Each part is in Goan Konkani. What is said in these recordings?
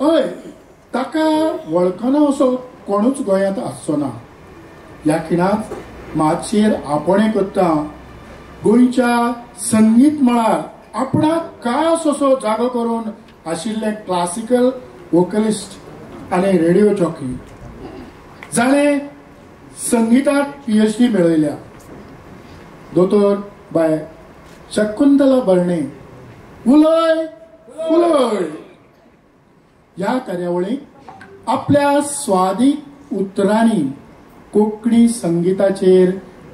हय, ताका वळखना असो कोणूच गोंयांत आसचो ना. ह्या खिणाक मातशेर आपोवणें करता गोंयच्या संगीत मळार आपणाक खास असो जागो करून आशिल्ले क्लासिकल वोकलिस्ट आनी रेडिओ जॉकी, जाणें संगीतात PhD मेळयल्या, दोतोर बाय शकुंतला बर्णे. उलय उलय ह्या कार्यावळीक आपल्या स्वादीक उतरांनी कोंकणी संगीताचेर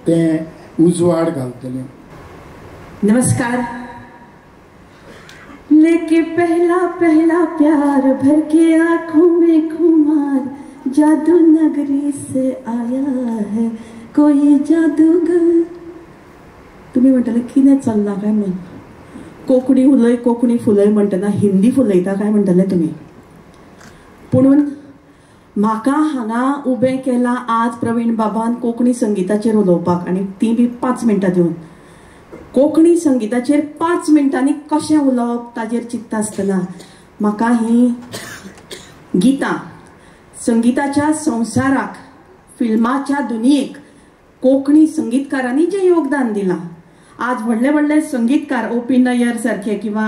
तें उजवाड घालतलें. नमस्कार. लेके पहला पहला प्यार भर के आंखों में खुमार, जादू नगरी से आया है कोई जादूगर. तुम्ही म्हणटले कितें चल्लां काय म्हणून, कोंकणी उलय कोंकणी फुलय म्हणटना हिंदी फुलयता काय म्हणटले तुमी. पुणून म्हाका हांगा उबें केलां आज प्रवीण बाबान कोंकणी संगीताचेर उलोवपाक, आनी ती बी 5 मिनटां दिवन. कोंकणी संगीताचेर 5 मिनटांनी कशें उलोवप ताजेर चिंतता आसतना म्हाका ही गितां संगीताच्या संवसाराक, फिल्माच्या दुनियेक कोंकणी संगीतकारांनी जें योगदान दिलां, आज व्हडले व्हडले संगीतकार ओ पी नय्यर सारखे किंवा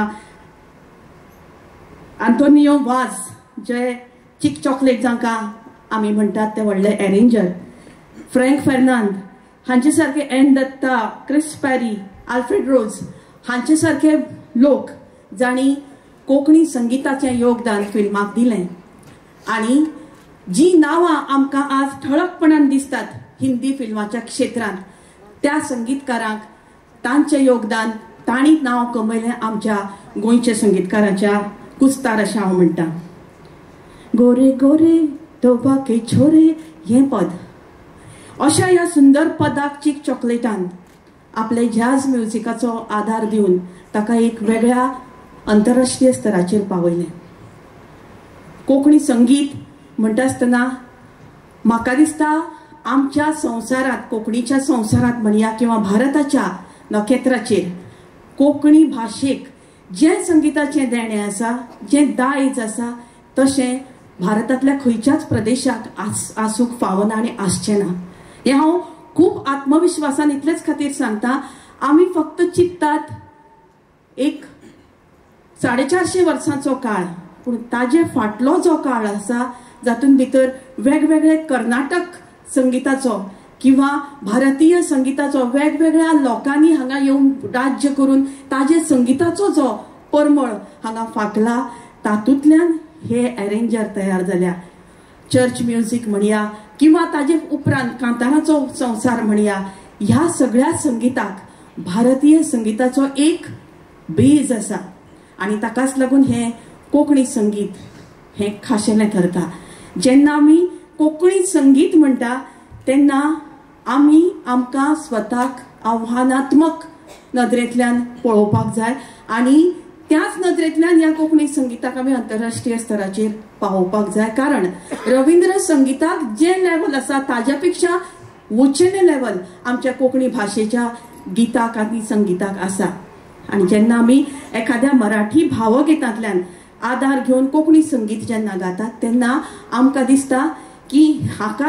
आंतोनियो वाज जे चिक चॉकलेट जांकां आमी म्हणटात ते व्हडले एरेंजर, फ्रँक फेर्नांद हांचे सारखे, N Datta, Chris Parry, Alfred Rose हांचे सारखे लोक जांणी कोंकणी संगीताचें योगदान फिल्माक दिलें आनी जी नांवां आमकां आज ठळकपणान दिसतात हिंदी फिल्माच्या क्षेत्रांत, त्या संगीतकारांक तांचें योगदान, तांणी नांव कमयलें आमच्या गोंयच्या संगीतकाराच्या कुस्तार अशें हांव म्हणटा. गोरे गोरे तोबा के छोरे हें पद, अशा ह्या सुंदर पदाक चिक चॉकलेटान आपले जॅझ म्युजिकाचो आधार दिवन ताका एक वेगळ्या अंतरराष्ट्रीय स्तराचेर पावयलें. कोंकणी संगीत म्हणटा आसतना म्हाका दिसता आमच्या संवसारांत, कोंकणीच्या संवसारांत म्हणया किंवा भारताच्या नखेत्राचेर कोंकणी भाशेक जें संगीताचें देणें आसा, जें दायज आसा, तशें भारतांतल्या खंयच्याच प्रदेशाक आसूंक फावना आनी आसचें ना. हें हांव खूब आत्मविश्वासान इतलेच खातीर सांगता, आमी फक्त चिंततात एक 450 वर्सांचो काळ, पूण ताजे फाटलो जो काळ आसा जातून भितर वेगवेगळे कर्नाटक संगीताचो किंवा भारतीय संगीताचो वेगवेगळ्या लोकांनी हांगा येवन राज्य करून ताजे संगीताचो जो परमळ हांगा फांकला, तातूंतल्यान हे एरेंजर तयार जाल्या. चर्च म्युजीक म्हणया किंवा ताजे उपरांत कांताराचो संवसार म्हणया, ह्या सगळ्या संगीताक भारतीय संगीताचो एक बेज आसा आनी ताकाच लागून हें कोंकणी संगीत हें खाशेलें थरता. जेन्ना आमी कोंकणी संगीत म्हणटा तेन्ना आमी आमकां स्वताक आव्हानात्मक नदरेंतल्यान पळोवपाक जाय आनी त्याच नदरेंतल्यान ह्या कोंकणी संगीताक आमी अंतरराष्ट्रीय स्तराचेर पावोवपाक जाय. कारण रवींद्र संगीताक जें लेवल आसा ताज्या पेक्षा उंचेलें लेवल आमच्या कोंकणी भाशेच्या गिताक आनी संगीताक आसा. आनी जेन्ना आमी एखाद्या मराठी भावगितांतल्यान आधार घेवन कोंकणी संगीत जेन्ना गातात तेन्ना आमकां दिसता की हाका,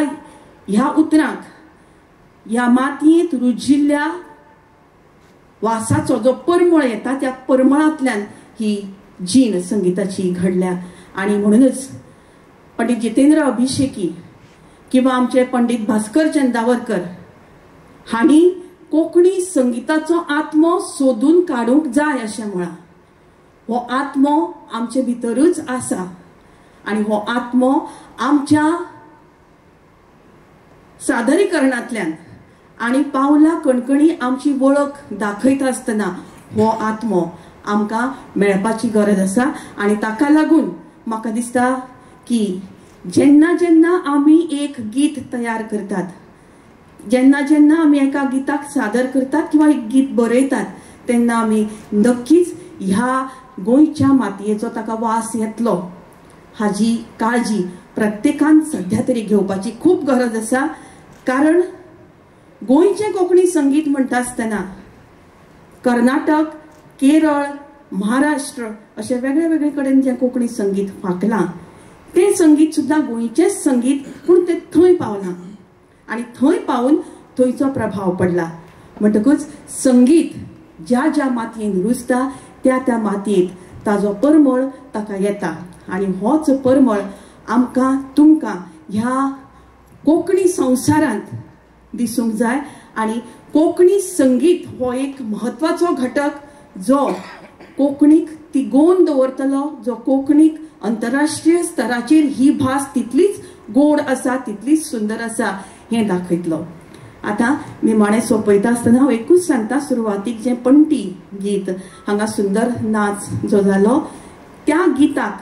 ह्या उतरांक, ह्या मातयेंत रुजिल्ल्या वासाचो जो परमळ येता त्या परमळांतल्यान ही जीण संगीताची घडल्या. आनी म्हणूनच पंडित जितेंद्र अभिषेकी किंवा आमचे पंडित भास्कर चंदावरकर हांणी कोंकणी संगीताचो आत्मो सोदून काडूंक जाय अशें म्हळां. हो आत्मो आमचे भितरूच आसा आनी हो आत्मो आमच्या सादरीकरणांतल्यान आनी पावला कणकणी आमची वळख दाखयता आसतना हो आत्मो आमकां मेळपाची गरज आसा. आनी ताका लागून म्हाका दिसता की जेन्ना जेन्ना आमी एक गीत तयार करतात, जेन्ना जेन्ना आमी एका गिताक सादर करतात किंवा एक गीत बरयतात तेन्ना आमी नक्कीच ह्या गोंयच्या मातयेचो ताका वास येतलो हाजी काळजी प्रत्येकान सद्या तरी घेवपाची खूब गरज आसा. कारण गोंयचें कोंकणी संगीत म्हणटा आसतना कर्नाटक, केरळ, महाराष्ट्र अशे वेगळे वेगळे कडेन जें कोंकणी संगीत फांकलां तें संगीत सुद्दां गोंयचेंच संगीत, पूण तें थंय पावलां आनी थंय पावून थंयचो प्रभाव पडला. म्हणटकूच संगीत ज्या ज्या मातयेन रुजता त्या त्या मातयेंत ताजो परमळ ताका येता आनी होच परमळ आमकां तुमकां ह्या कोंकणी संवसारांत दिसूंक जाय. आनी कोंकणी संगीत हो एक म्हत्वाचो घटक जो कोंकणीक तिगोवन दवरतलो, जो कोंकणीक अंतरराष्ट्रीय स्तराचेर ही भास तितलीच गोड आसा, तितलीच सुंदर आसा हें दाखयतलो. आतां निमाणें सोंपयता आसतना हांव एकूच सांगता, सुरवातीक जें पणटी गीत हांगा सुंदर नाच जो जालो त्या गिताक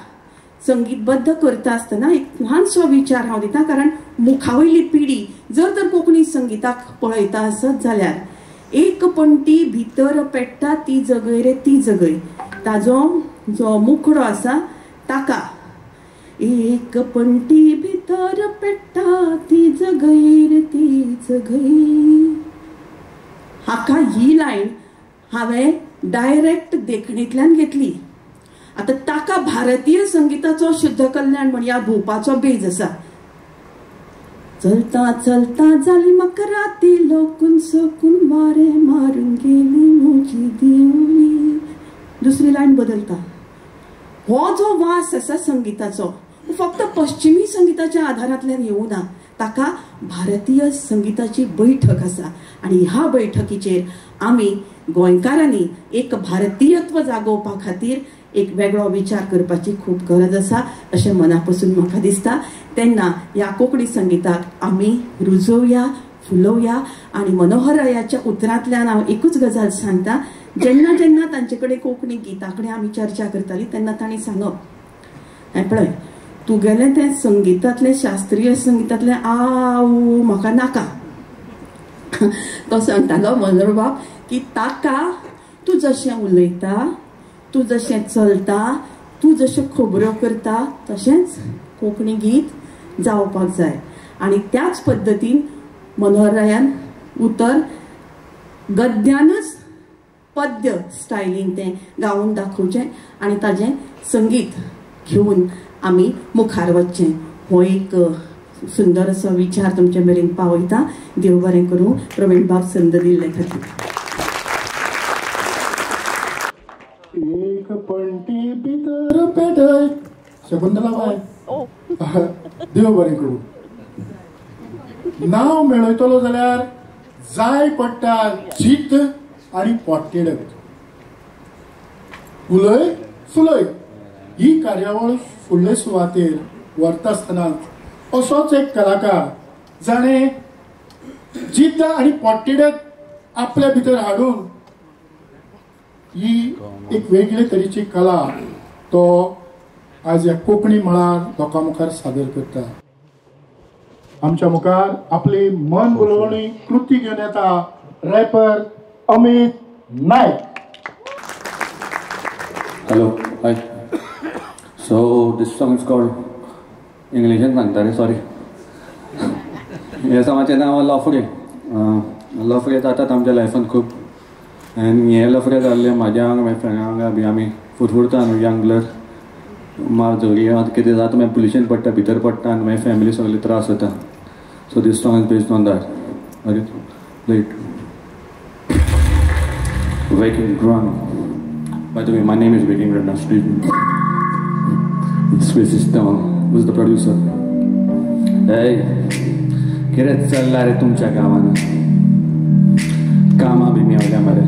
संगीतबद्ध करता आसतना एक ल्हानसो विचार हांव दिता, कारण मुखावयली पिढी जर तर कोंकणी संगीताक पळयता आसत जाल्यार एक पणटी भितर पेट्टा ती जगय रे ती जगय, ताजो जो मुखडो आसा ताका एक पणटी भितर पेट्टा ती जगय रे ती जगय, हाका ही लायन हांवें डायरेक्ट देखणेंतल्यान घेतली. आतां ताका भारतीय संगीताचो शुद्ध कल्याण म्हणया भोवपाचो बेज आसा. चलता चलता जाली म्हाका राती लोकून सकून वारें मारून गेली म्हजी दिवली, दुसरी लायन बदलता. हो जो वास आसा संगीताचो फक्त पश्चिमी संगीताच्या आधारांतल्यान येवना, ताका भारतीय संगीताची बैठक आसा आनी ह्या बैठकीचेर आमी गोंयकारांनी एक भारतीयत्व जागोवपा खातीर एक वेगळो विचार करपाची खूब गरज आसा अशें मना पसून म्हाका दिसता. तेन्ना ह्या कोंकणी संगीताक आमी रुजोवया, फुलोवया. आनी मनोहररायाच्या उतरांतल्यान हांव एकूच गजाल सांगता, जेन्ना जेन्ना तांचे कडेन कोंकणी गिता कडेन आमी चर्चा करताली तेन्ना तांणी सांगप, हें पळय तुगेलें तें संगीतांतलें शास्त्रीय संगीतांतलें आ ऊ म्हाका नाका. तो सांगतालो मनोहरबाब की ताका तूं जशें उलयता, तूं जशें चलता, तूं जश्यो खबऱ्यो करता तशेंच कोंकणी गीत जावपाक जाय. आनी त्याच पद्दतीन मनोहररायान उतर गद्यानच पद्य स्टायलीन तें गावून दाखोवचें आनी ताजें संगीत घेवन आमी मुखार वचचें, हो एक सुंदर असो विचार तुमचे मेरेन पावयता. देव बरें करूं. प्रवीण बाब संद दिल्ले खातीर. एक पणटी भितर पेटय, शकुंतला बाय देव बरें करूं. नांव मेळयतलो जाल्यार जाय पडटा जीत आनी पोटतिडक. उलय फुलय ही कार्यावळ फुडले सुवातेर व्हरता आसतना असोच एक कलाकार जाणें जिद्द आनी पोटतिडक आपल्या भितर हाडून ही एक वेगळे तरेची कला तो आज ह्या कोंकणी मळार लोकां मुखार सादर करता. आमच्या मुखार आपली मन भुलोवणी कृती घेवन येता rapper Amit Naik. Hello, hi. So this song is called, इंग्लिशीन सांगता रे, सॉरी. ह्या सॉंगाचें नांव लफडे. लफडे जातात आमच्या लायफान खूब, आनी हे लफडे जाल्ले म्हाज्या वांगडा, म्हाज्या फ्रेंडा वांगडा बी आमी फुरफुरता न्हू यंग ब्लड, मार झगडी कितें जाता मागीर पुलिशेन पडटा, भितर पडटा आनी मागीर फॅमिली सगळे त्रास जाता. So this song is based on that. Okay, late Waking Run. By the way, my name is Waking Run. Swiss Stone was the producer. Hey, कितें चल्ला रे तुमच्या गांवान? कामां बी मेवल्या मरे,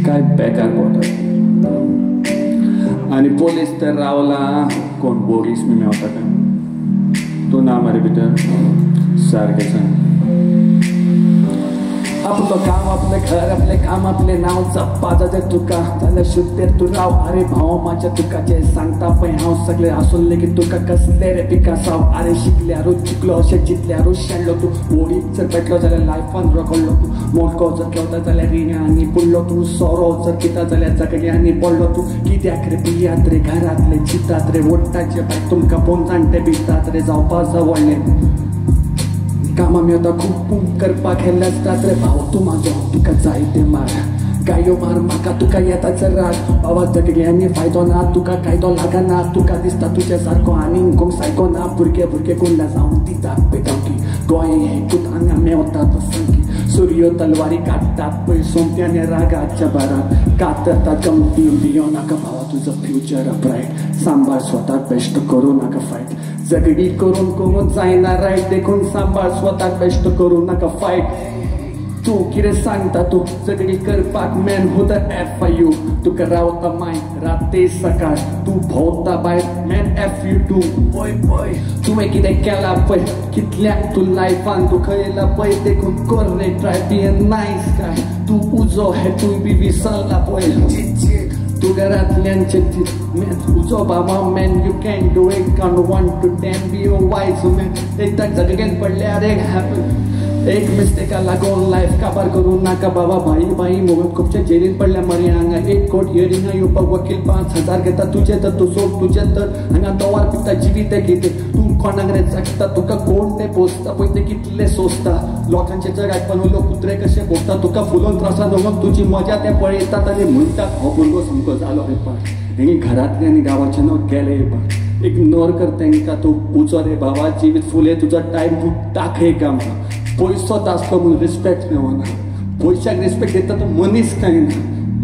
काय बेकार भोंवतात आनी पोलीस तर रावला, कोण बोरीस बी मेवता काय? तूं ना मरे भितर, सारकें सांग. आपलो गांव, आपलें घर, आपलें काम, आपलें नांव जप्पा जाता तुका जाल्यार शुद्धेर तूं राव. आरे भाव म्हाज्या तुका जें सांगता पळय हांव सगळें आसून लेगीत तुका कसलें रे पिकासांव. आरे शिकल्यारूच चुकलो अशें चिंतल्यारूच शेणलो तूं, ओडीत जर पेटलो जाल्यार लायफान रगडलो तूं, मोडको जर खेवता जाल्यार रिण्यांनी बुडलो तूं, सोरो जर पिता जाल्यार झगड्यांनी पडलो तूं. कित्याक रे पियात रे घरांतले चिंतात रे, वोट्टाचे बाय तुमकां पळोवन जाणटे भितात रे, जावपा जाय कामां मेवता खूब खूब करपाक हेल्ले आसतात रे. भाव तूं म्हाजो, तुका जाय तें मार, गायो मार म्हाका तुका येताच राग बाबा झगड्यांनी फायदो ना तुका कायदो लागना तुका दिसता तुज्या सारको आनीक कोण सायको ना भुरगे भुरगे गुंडा जावन दितात बेगावकी गोंय हेकूच हांगा मेवता तो संकी सुर्यो तलवारी काडटात पळय सोमत्याने रागाच्या भारात कातरता गमती भियो नाका भावा तुजो फ्युचर ब्रायट सांबाळ स्वताक बेश्ट करूं नाका फायट झगडी करून करून जायना रायट देखून सांबाळ स्वताक बेश्ट करूं नाका फायट तूं कितें सांगता तूं झगडी करपाक man who the F I you तुका रावता माय राते सकाळ तूं भोंवता भायर मॅन एफ you तूं पळय पळय तुवें कितें केलां पळय कितल्याक तूं लायफान दुखयला पळय देखून कर रे ट्राय बी अ नायस गाय तूं उजो हें तूं बी विसरला पळय तूं घरांतल्यान मॅन उजो बाबा man you can do it count 1 to 10 be a wise man एकदां झगड्यान पडल्यार एक हॅपन एक मिस्टेका लागून लायफ काबार करूं नाका बाबा भाई भाई मोगत खुबशे जेलीन पडल्या मरे हांगा एक कोट हियरिंगा येवपाक वकील 5000 घेता तुजें तर तूं सोड तुजें तर हांगा दवार पिता जिवीत कितें तूं कोणाक रे जगता तुका कोण तें पोसता पळय तें कितलें सोंसता लोकांचें जग आयकपान लोक कुत्रे कशे भोगता तुका फुलोवन त्रासान दवरून तुजी मजा ते पळयतात आनी म्हणटात हो भुरगो सामको जालो रे पाड हेणी घरांतले आनी गांवाचें नांव गेलें पाड इग्नोर कर तेंकां तूं उजो रे बाबा जिवीत फुलें तुजो टायम तूं दाखय कामां पयसोच आसलो म्हणून रिस्पेक्ट मेवना पयशाक रिस्पेक्ट दिता तो मनीस कांय ना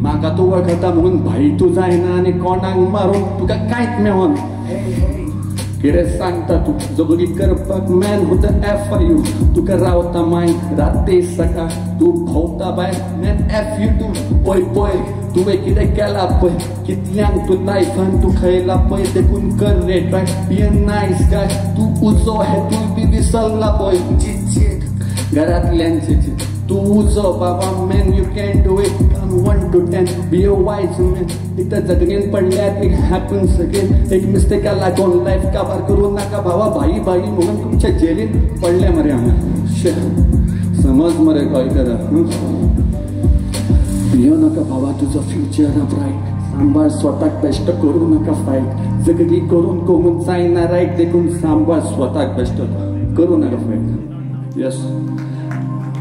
म्हाका तूं वळखता म्हणून भाई तूं जायना आनी कोणाक मारून तुका कांयच मेवना कितें सांगता तूं झगडी करपाक man who the F I you तुका रावता माय राते सकाळ तूं भोंवता भायर मॅन एफ you तूं पळय पळय तुवें कितें केलां पळय कितल्यांक तूं लायफान तूं खयला पळय देखून कर रे try be a nice guy तूं उजो हें तूं बी विसरला पळय घरांतल्यांचे तूं उजो बाबा man you can do it count 1 to 10 be a wise man एकदां झगड्यान पडल्यार it happens again एक मिस्टेका लागून लायफ काबार करूं नाका भावा भाई भाई म्हणून तुमच्या जेलीन पडले मरे हांगा शे समज मरे गोंयकारा भियो नाका भावा तुजो फ्युचर ब्रायट सांबाळ स्वताक बेश्ट करूं नाका फायट झगडी करून करून जायना रायट देखून सांबाळ स्वताक बेश्ट करूं नाका फायट यस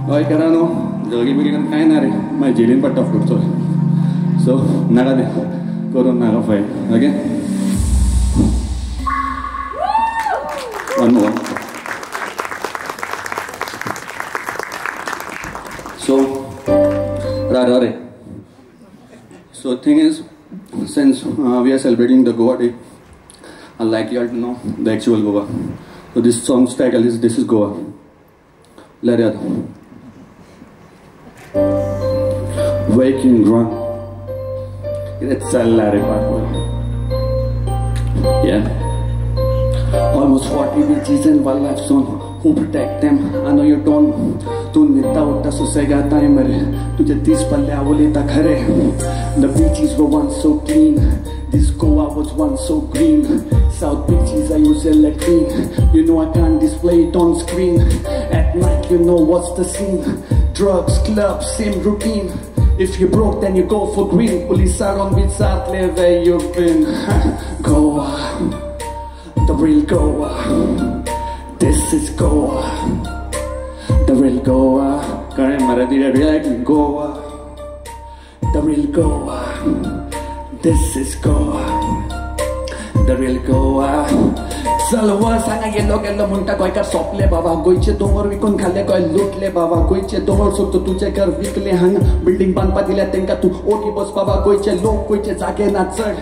हय करा न्हू झगडी बिगडी करून कांय ना रे मागीर जेलीन पडटा फुडचो सो नाका तें करूं नाका fight okay one more so रा रे So thing is, since we are celebrating the Goa Day, I'd like you all to know the actual Goa. So this song's title is This is Goa. Let it. Waking drunk. It's a Larry Park. Yeah. Almost 40 beaches and wildlife zone. Who protect them? I know you don't. तूं न्हिदता उठ्ठा सुसेगाताय मरे तुजे दीस पडल्या उलयता खरें. The beaches were once so clean. This Goa was once so green. South beaches I use a latrine. You know I can't display it on screen. At night you know what's the scene. Drugs, clubs, same routine. If you broke then you go for green. Police are on Vizartle where you've been. Goa, the real Goa. This is Goa, the real Goa. Goa, the real Goa. This is Goa, the real Goa. चल वर्स हांगा गेलो गेलो म्हणटा गोंयकार सोंपले बाबा गोंयचे दोंगर विकून खाल्ले गोंय लुटले बाबा गोंयचे दोंगर सोदतो तुजें घर विकले हांगा बिल्डींग बांदपा दिल्या तेंकां तूं ओगी बस बाबा गोंयचे लोक गोंयचे जागे ना चड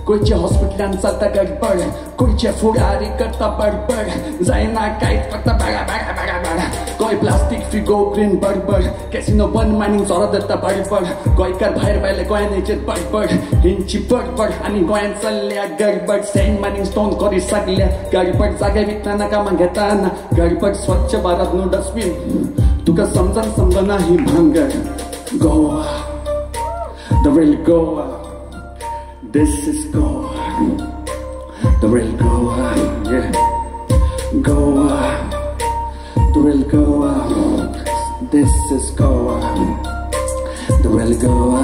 गोंयचे हॉस्पिटलान चलता गडबड गोंयचे फुडारी करता बडबड जायना कांयच फक्त बागा बागा बागा बागा गोंय प्लास्टीक फिगो ग्रीन बडबड कॅसिनो बंद मायनींग सोरो धरता बडबड गोंयकार भायर भायले गोंयान हेचेर बडबड हेंची बडबड आनी गोंयांत चल्ल्या गडबड सँड मायनींग स्टोन करी सगल्या गडबड जागे विकतना कामां घेताना गडबड स्वच्छ भारत न्हू डस्टबीन तुका समजन समजना ही भानगड. Goa, the real Goa. This is Goa, the real Goa, yeah. Goa, the real Goa. This is Goa, the real Goa.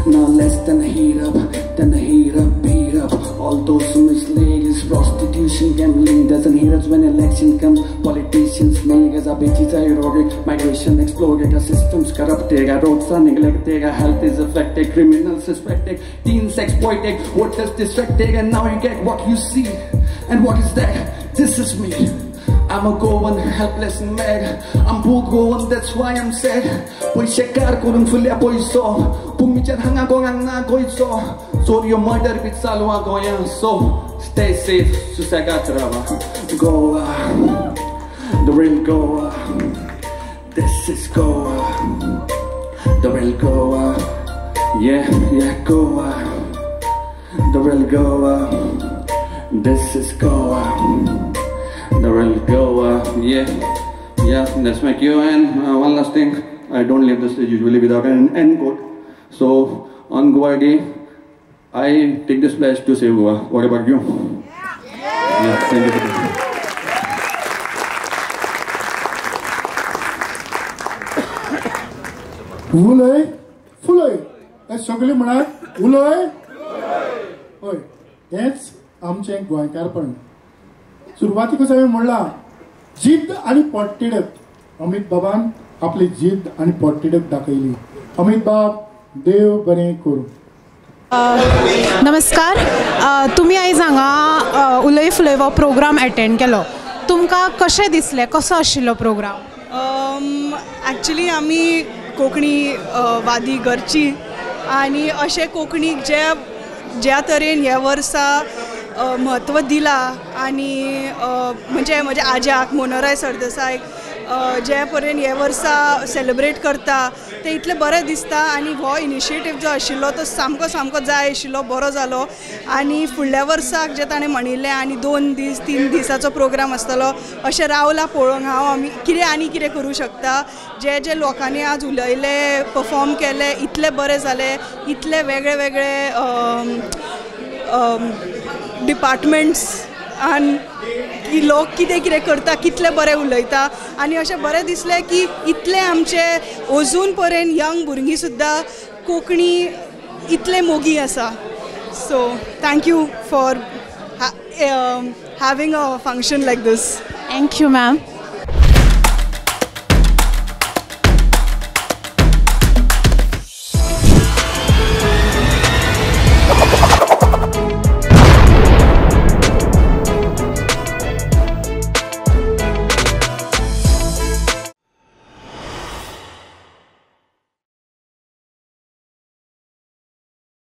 Now less than a heat up, then a heat up, beat up. All those misladies, prostitution, gambling doesn't hit us when election comes. Politicians, niggas beaches are beaches are eroded, migration exploded, our systems corrupted, our roads are neglected, our health is affected, criminals suspected, teens exploited, voters distracted, and now you get what you see. And what is that? This is me. I'm a Goan, helpless and mad. I'm poor Goan, that's why I'm sad. पयशेकार करूंक फुडल्या पयसो, भुमीचेर हांगा गोंयांक ना गोंयचो. चोरयो मर्डर बी चालू आहा गोंयांत. So stay safe, सुसेगाद रावा. Goa, the real Goa. This is Goa, the real Goa. Yeah, yeah, Goa, the real Goa. This is Goa, the real Goa. Yeah, yeah, that's my cue. And one last thing, I don't leave the stage usually without an end quote. So on Goa Day, I take this pledge to save Goa. What about you? Yeah, yeah, thank you. उलय फुलय हे सगळे म्हणात उलय हय, हेंच आमचें गोंयकारपण. सुरवातीकच हांवें म्हणलां, जिद्द आनी पोटतिडक. अमित बाबान आपली जिद्द आनी पोटतिडक दाखयली. अमित बाब, देव बरें करूं. नमस्कार. तुमी आयज हांगा उलय फुलय हो प्रोग्राम एटेंड केलो, तुमकां कशें दिसलें, कसो आशिल्लो प्रोग्राम? एक्चुली आमी कोंकणी वादी घरची आनी अशें कोंकणीक जे ज्या तरेन ह्या वर्सा म्हत्व दिलां आनी म्हणजे म्हज्या आज्याक मनोहरराय सरदेसायक जे परेन हे वर्सा सेलिब्रेट करता तें इतलें बरें दिसता. आनी हो इनिशिएटीव जो आशिल्लो तो सामको सामको जाय आशिल्लो, बरो जालो. आनी फुडल्या वर्साक जें ताणें म्हणिल्लें आनी 2 दीस 3 दिसाचो प्रोग्राम आसतलो अशें रावलां पळोवंक हांव आमी कितें आनी कितें करूं शकता. जे जे लोकांनी आज उलयले, परफॉर्म केले, इतलें बरें जालें, इतले वेगळे वेगळे डिपार्टमेंट्स आनी लोक कितें कितें करता, कितले बरें उलयता. आनी अशें बरें दिसलें की इतले आमचे अजून पर्यंत यंग भुरगीं सुद्दां कोंकणी इतले मोगी आसा. So thank you for having a function like this. Thank you ma'am.